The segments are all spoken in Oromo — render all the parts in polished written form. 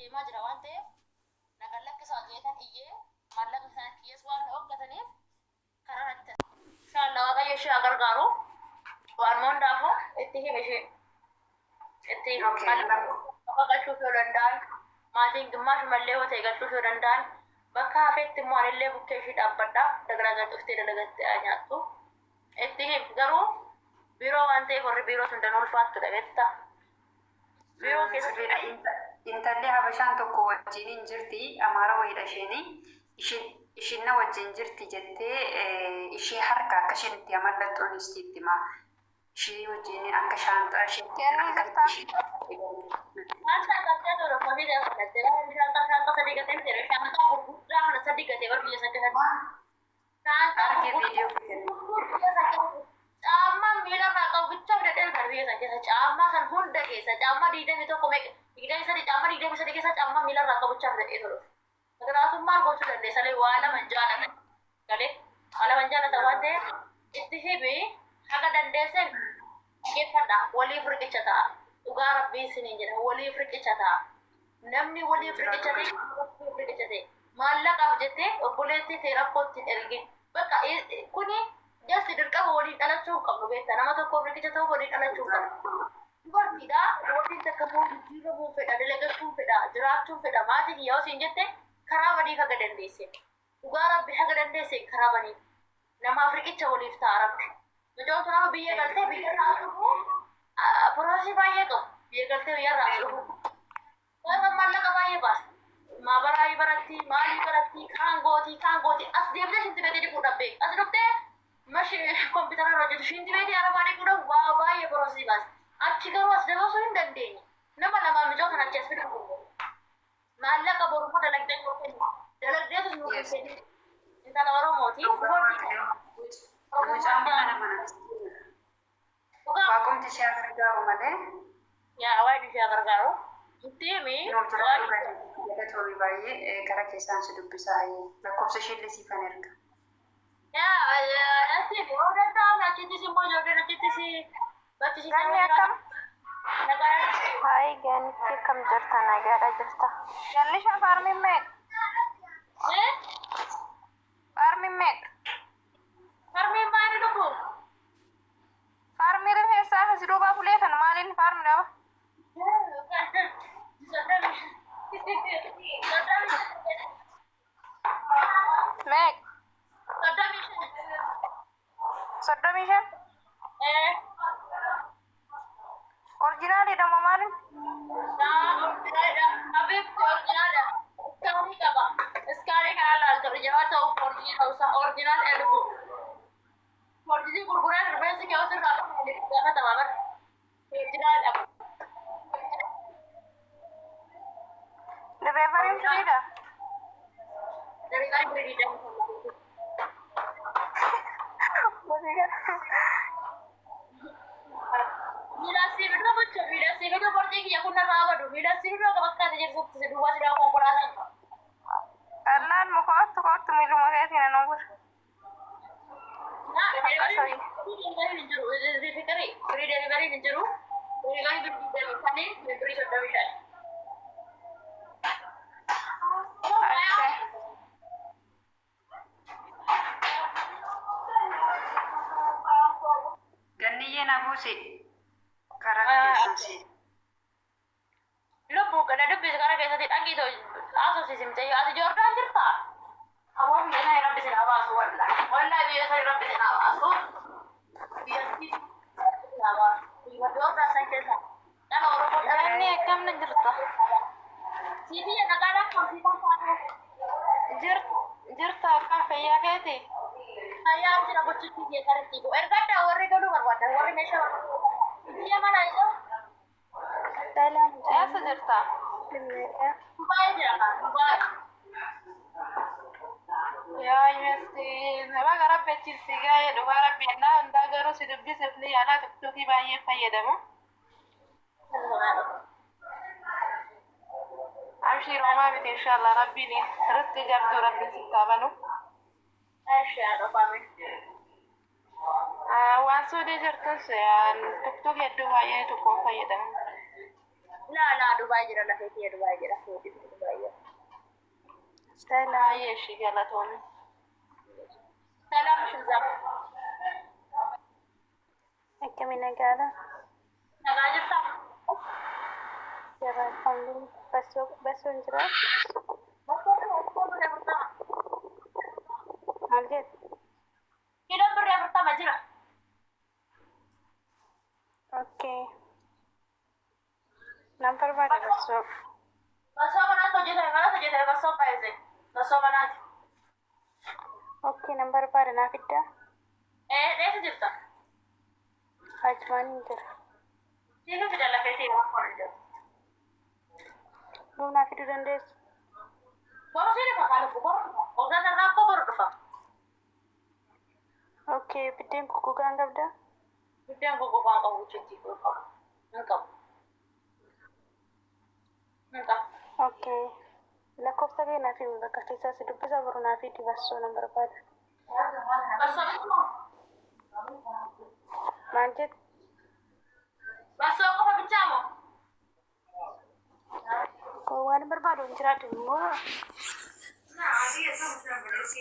Deemaa jira waan ta'eef na gad lakkisaa jeetan iyyee maallaqa sana kiyyas waan na hoggataniif karaa natti Inshallah Waaqayyo ishee haa gargaaru. Waanuma hundaafuu itti himi ishee. Itti Okay. maallaqa galchuuf yoo danda'an maatiin gimmaashumallee yoo ta'e galchuuf yoo danda'an bakka hafetti immoo anillee bukkee ishii dhaabbadha. Dagana gad dhuftee dalagattee haa nyaattu. Itti himi garuu biiroo waan ta'eef warri biiroo sun danuu ulfaattudha beektaa. Biiroo keessatti Sirriidha. Intalli Habashaan tokko wajjin hin jirti. Amaara wayiidha isheen. Ishiin na wajjin jirti jettee ishee harka akka isheen itti amallattu anis sitti hima. Ishee wajjin akka shaanxaa ishee Kennuu akka jirtaa? ishee Shaanxaa galtee ture kofii galtee shaanxaa shaanxaa sadii gatee miti shaanxaa gurguddaa kana sadii gatee bar biyya san keessatti. Shaanxaa argee gurguddaa viidiyoo kennu. biyya san keessa caammaa miila irraa qabu bichaa fidadhee kan biyya san keessa caammaa san hunda keessa caammaa 21 meeqa 23 caammaa 23 keessa caammaa miila irraa qabu bichaa fidadhee ture. Kanaafuu maal gochuu dandeessa waa lama hin jaalatan galee waa lama hin jaalatan waan ta'eef itti himi haga dandeesseen dhaggeeffadha waliif riqicha ta'a. Dhugaa rabbii isiniin jedha waliif riqicha ta'a. Namni waliif riqicha ta'e waliif riqicha ta'e maallaqaaf jettee obboleettii ta'e rakkootti hin ergin. Bakka kuni just dirqama waliin dhalachuu hin qabnu beektaa nama tokkoof riqicha ta'uu waliin dhalachuu hin qabnu. Dubartiidha dubartiin takka immoo jijjiiramuu fedha dalagachuu fedha jiraachuu fedha maatii kiyya osoo hin jette karaa baniif haga dandeesse. Dhugaa rabbi haga dandeesse karaa baniif. Namaaf riqicha waliif ta'a rabbi. Mucaan tun amma biyya galtee biyya irraa as dhufu process baay'ee qabu. Biyya galtee biyya irraa as dhufu. Gaafa maallaqa baay'ee baasta. Maabaraayii baratti, maalii baratti, kaan gootii, kaan gootii. As deemtee shinti beetii dhiquu dhabbee. As dhuftee mashi kompiitara irra hojjetu shinti beetii arabaa dhiquudhaaf waa baay'ee process baasta. Achi garuu as dabarsuu hin dandeenye. Nama lamaan mucoo kana achi as fiduu hin dandeenye. Maallaqa borummoo dalagdee nuu kenni. Dalagdeetus nuu hin kennin. Intala Oromooti. Dhugaa Waaqayyo. Mucaan mana mana miskiina. Dhugaa Waaqumti ishee haa gargaaru malee yaa waaqni ishee haa gargaaru. Itti himi nuuf jiraadhu waaqni gani galatoomi baay'ee gara keessaan si dubbisaa lakkoofsa ishee illee siifan erga. Yaa natti himi yoo danda'ame achittis immoo ijoolleen achittis barsiisaa Ganni akkam? Nagaa Hayi Gannitti akkam jirta nagaadha jirta. Gannisha faarmiin meeqa? Eh? Faarmiin meeqa? Farmiin maali dhugu? Faarmii rifeensaa as duubaa fulee kan maaliin faarmi dhaba? 35. Meeqa? 35. 35? Eh. Orjinaaliidha moo maaliin? Naa orjinaadha. Habibti orjinaadha. Iskaarii qaba. Iskaarii kana laalta original ta'uu forjii ta'uusaa original elbu. Forjii gurguraan rifeensi kee osirraa dhufu gaafatama bara. Orjinaadha. Dirreeffariin firiidha? Dariiqaan birii digdama. Miilaan sii fiduu bulchu miilaan sii fiduu borcii kiyya kun narraa badu miilaan sii fiduu akka bakka ati jirtutti si duwwaa si daa konkolaataan qaba. Qallaan muka ottu kottu miiluma keetiin anuu bira. Naa Akkasuma. delivery hin jiru fikirii firii delivery hin jiru delivery birii 25 birii 35. Ashee. Ganniyyee na buusi karaa keessan si. Lubbuu kana dubbisi karaa keessatti dhaqii too haasofsiisi mucayyoo ati Joordaan jirtaa? Aboo biyya sanii rabbi sin haa baasu wallahi wallahi biyya sanii rabbi sin haa baasu biyyattii rabbi sin haa baasu biyya Joordaan san keessa dhala Oromoo dhala Ganni akkam na jirta? Sii biyya nagaadhaan kan sii kan faatu Jirta akkam fayyaa keeti? Fayyaa jira gochuutti kiyya karatti ko ergadhaa warri galuu barbaadan warri meeshaa barbaadan biyya mana isa Salam. Eessa jirta? Dubaay jira kaa Dubaay. Yaa miskiin baga rabbi achiin si ga'e dhugaa rabbi ennaa hundaa garuu si dubbisuuf ni yaalaa tiktookii baay'ee fayyadamu. Abshiir homaa miti inshallah rabbiin rizqii jabduu rabbiin sitti haa banu. Eshi haa dhufame. Waan suudii jirtus tiktookii hedduu baay'ee tokko fayyadamu. Laa laa Dubaay jira lafee kiyya Dubaay jira. Salaam. Baay'ee ishii galatoome. Salaam shizaa. Akkami nagaadha? Nagaa jirtaa? Jira alhamdulillah. Bassoo bassoo hin jiraa? Maal jettu? Kiiloon birrii 40 jira. Okay. Nan barbaada bassoo. Bassoo manaatti hojjetame manaatti hojjetame bassoo baay'ise. Bassoo manaati. Okay, nan barbaada naaf iddaa? Ee dheessa jirta. Ajumaan hin jira. Siifin fida lafee ta'e waan kun jira. Dhuu naa fiduu dandeessu? Boru sii dhufa kaalufu boru dhufa. Osoo irraa koo boru dhufa. Okay, biddeen goggogaa hin qabdaa? Biddeen goggogaa qabu jechuutti hin qabu. Hin qabu. Hin qabu. Okay. Lakkoofsa kee naaf himi bakka keessaa si dubbisa boru naa fidi bassoo nan barbaada. Bassoo bituu? Maal jettu? Bassoo qofa bichaa moo? Waan barbaadu hin jiraatu immoo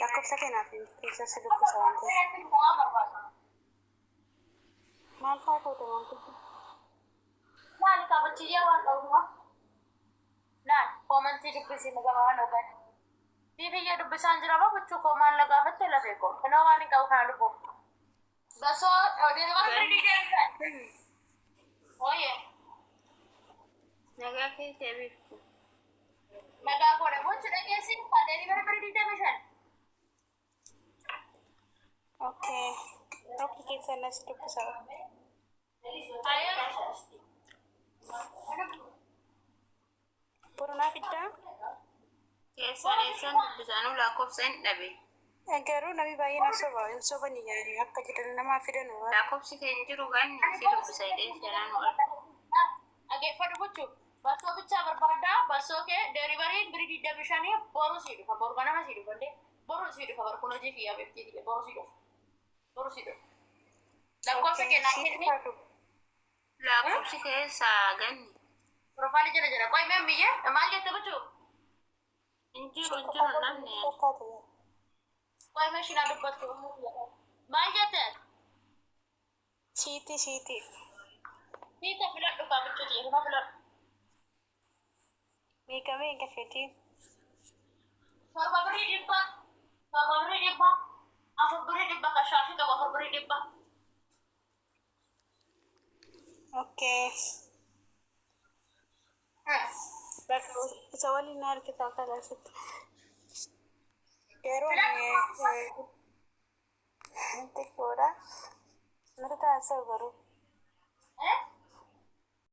lakkoofsa kee naaf himi keessaa si dubbisa waan ta'eef. Maal fa'aa ta'u waan ta'eef? Laali kabachiyyee waan qabuma. Laal koomantii dubbisii magama waan ogan. Siif dubbisaan jira moo bichuu koo maal na gaafatte lafee koo. Kanoo waan hin qabu kana lubbuu. Basoo odeeffannoo firii deemsan. Ooyee. Nagaa keessa beektu. Nagaa koodha gochi dhageessi kanneen bara birii 25. Okay. Rokki keessa nas dubbisa. Boru naa fiddaa? Keessaan eessaan dubbisanuu lakkoofsa hin dhabe. Garuu namni baay'een hin soba hin sobani yaani akka jedhan namaa fidan waan. Lakkoofsi kee hin jiru ganni si dubbisa jedhee jalaan arga. Dhageeffadhu gochuu bassoo bichaa barbaaddaa bassoo kee deeribariin birii 25 boru sii dhufa boru ganama sii dhufa illee boru sii dhufa barkuun hojii fi yaabeftii boru sii dhufa boru sii dhufa. Lakkoofsa kee naa kenni. Lakkoofsi keessaa ganni. Profaayilii jala jira qoy mee biyyee maal jette gochuu Hin jiru hin jiru namni. Qoy mee shinaa dubbattu maal jette? Siiti siiti. Siita filadhu kaa bichuuti yeroo filadhu. Meeqa meeqa feetii? 7 birrii 100 7 birrii 100 4 birrii 100 kan shaashii qabu 4 birrii 100. Okay. Bakka isa waliin na harkisaa kalaasitti. Garuu ani xiqqoodha. Natti taasisa garuu.